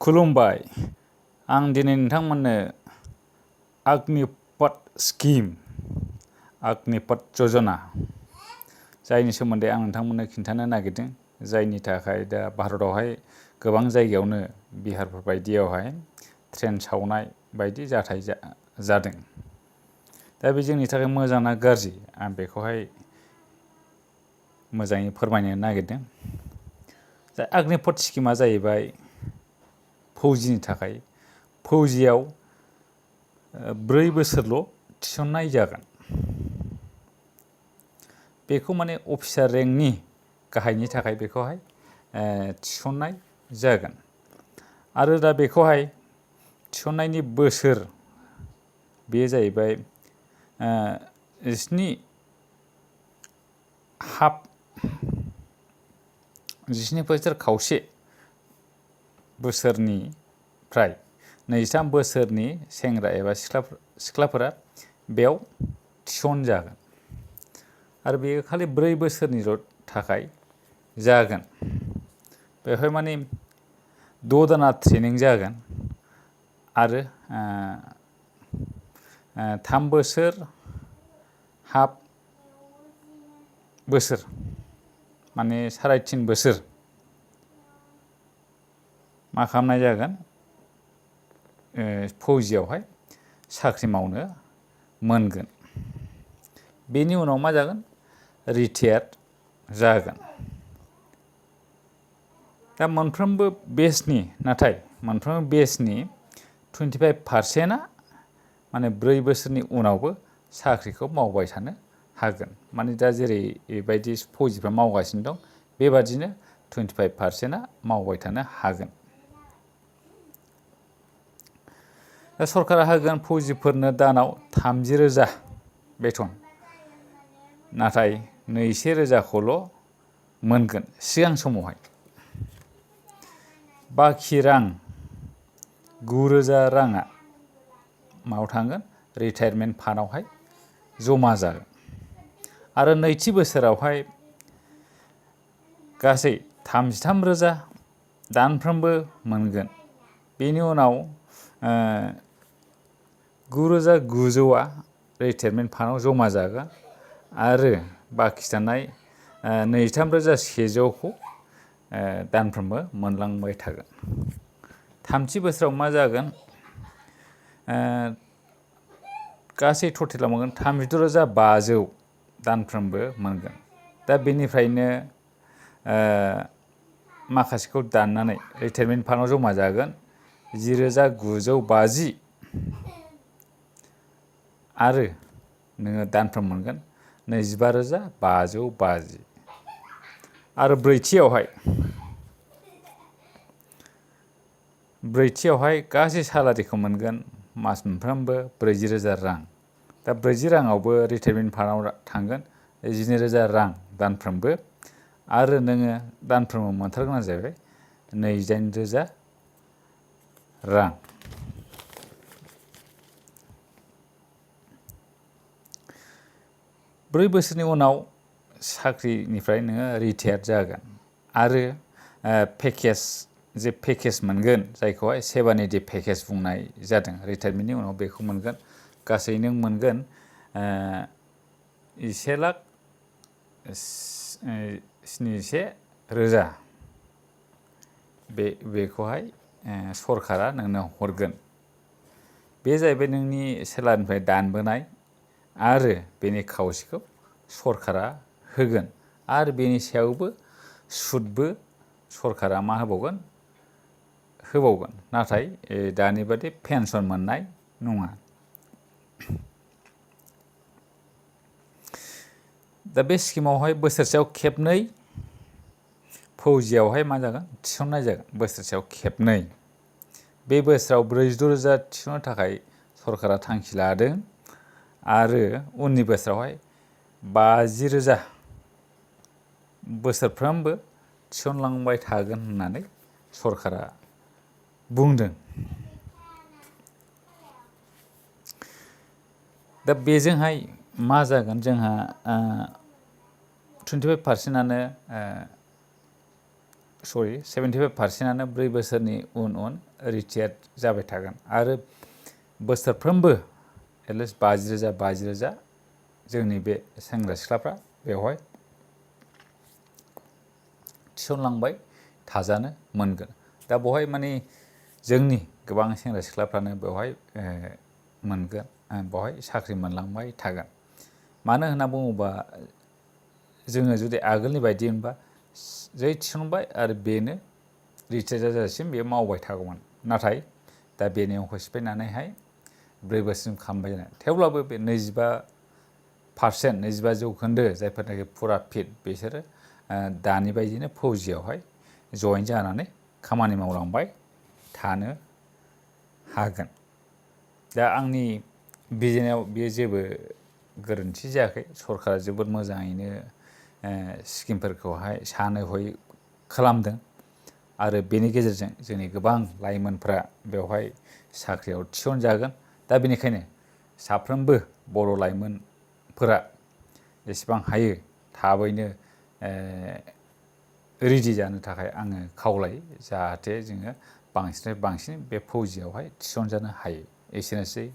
खुलुमबाय। आं दिनै नोंथांमोननो अग्निपथ स्किम, अग्निपथ यजना जायनि सोमोन्दै आं नोंथांमोननो खिन्थानो नागिरदों। जायनि थाखाय दा भारतावहाय गोबां जायगायावनो बिहारफोर बायदियावहाय ट्रेन सावनाय बायदि जाथाय जादों। दा बे जोंनि थाखाय मोजां ना गाज्रि, आं बेखौहाय मोजाङै फोरमायनो नागिरदों। दा अग्निपथ स्किमा जाहैबाय फौजिनि थाखाय। फौजियाव 4 बोसोरल' थिसननाय जागोन। बेखौ माने अफिसार रेंकनि गाहायनि थाखाय बेखौहाय थिसननाय जागोन। आरो दा बेखौहाय थिसननायनि बोसोर बेयो जाहैबाय 17.5 बोसोरनिफ्राय 23 बोसोरनि सेंग्रा एबा सिख्लाफोरा बेयाव थिसनजागोन। आरो बेयो खालि 4 बोसोरनिल' थाखाय जागोन। बेवहाय माने 6 दाना ट्रेनिं जागोन आरो 3 बोसोर हाफ बोसोर माने 3.5 बोसोर मा खालामनाय जागोन, फौजियावहाय साख्रि मावनो मोनगोन। बेनि उनाव मा जागोन, रिटायार जागोन। दा मोनफ्रोमबो बेचनि 25%आ माने 4 बोसोरनि उनावबो साख्रिखौ मावबाय थानो हागोन। माने दा जेरैबायदि फौजिफ्रा मावगासिनो दं, बेबादिनो 25%आ मावबाय थानो हागोन। दा सरकारा होगोन फौजिफोरनो दानाव 30,000 बेथन, नाथाय 20,000खौल' मोनगोन सिगां समावहाय। बाखि रां 9,000 राङा मायाव थांगोन, रिटायारमेन्ट फान्डआवहाय जमा जागोन। आरो नैथि बोसोरावहाय गासै 33,000 दानफ्रोमबो मोनगोन। बेनि उनाव 9,900आ रिटायारमेन्ट फान्डआव जमा जागोन आरो बाखि थानाय 23,100खौ दानफ्रोमबो मोनलांबाय थागोन। थामथि बोसोराव मा जागोन, गासै टटेलाव मोनगोन 36,500 दानफ्रोमबो मोनगोन। दा बेनिफ्रायनो माखासेखौ दाननानै रिटायारमेन्ट फान्डआव जमा जागोन 10,950 आरो नोङो दानफ्रोम मोनगोन 25,550। आरो ब्रैथियावहाय गासै सालारिखौ मोनगोन मास मोनफ्रोमबो 40,000 रां। दा 40 राङावबो रिटायारमेन्ट फान्डआव थांगोन 12,000 रां दानफ्रोमबो। आरो नोङो दानफ्रोमबो मोनथारगोना जाहैबाय 28,000 रां। ब्रै बोसोरनि उनाव साख्रिनिफ्राय नोङो रिटायार जागोन आरो पेकेज मोनगोन, जायखौहाय सेभानिटि पेकेज बुंनाय जादों। रिटायारमेन्टनि उनाव बेखौ मोनगोन। गासै नों मोनगोन 1,71,000 बेखौहाय सरकारा नोंनो हरगोन। बे जाहैबाय नोंनि सेलारिनिफ्राय दानबोनाय आरो बेनि खावसेखौ सरकारा होगोन। आरो बेनि सायावबो सुदबो सरकारा मा होबावगोन, नाथाय दानि बादि पेन्सन मोननाय नङा। दा बे स्किमावहाय बोसोरसेयाव खेबनै फौजियावहाय मा जागोन, थिसननाय जागोन बोसोरसेयाव खेबनै। बे बोसोराव 46,000 थिसननो थाखाय सरकारा थांखि लादों आरो उननि बोसोरावहाय 50,000 बोसोरफ्रोमबो थिसनलांबाय थागोन होननानै सरकारा बुंदों। दा बेजोंहाय मा जागोन, जोंहा 25%आनो 75%आनो 4 बोसोरनि उन रिटायार्ड जाबाय थागोन आरो बोसोरफ्रोमबो एटलिस्ट 50,000 जोंनि बे सेंग्रा सिख्लाफ्रा बेवहाय थिसनलांबाय थाजानो मोनगोन। दा बेवहाय माने जोंनि गोबां सेंग्रा सिख्लाफ्रानो बेवहाय मोनगोन, बेवहाय साख्रि मोनलांबाय थागोन। मानो होनना बुङोबा जोङो जुदि आगोलनि बायदि मोनबा जै थिसनबाय आरो बेनो रिटायार जाजासिम बेयो मावबाय थागौमोन। नाथाय दा बेनियाव होसिफायनानैहाय 4 बोसोरसिम खालामबाय जानो। थेवब्लाबो बे 25% जायफोरनाखि फुरा फिट बिसोरो दानि बायदिनो फौजियावहाय जयेन जानानै खामानि मावलांबाय थानो हागोन। दा आंनि बिजिरनायाव बेयो जेबो गोरोन्थि जायाखै। सरकारा जोबोद मोजाङैनो स्किमफोरखौहाय सानै हयै खालामदों आरो बेनि गेजेरजों जोंनि गोबां लाइमोनफ्रा बेवहाय साख्रियाव थिसनजागोन। दा बेनिखायनो साफ्रोमबो बर' लाइमोनफोरा जेसेबां हायो थाबैनो रेडि जानो थाखाय आङो खावलायो, जाहाथे जोङो बांसिननिफ्राय बांसिन बे फौजियावहाय थिसनजानो हायो। एसेनोसै।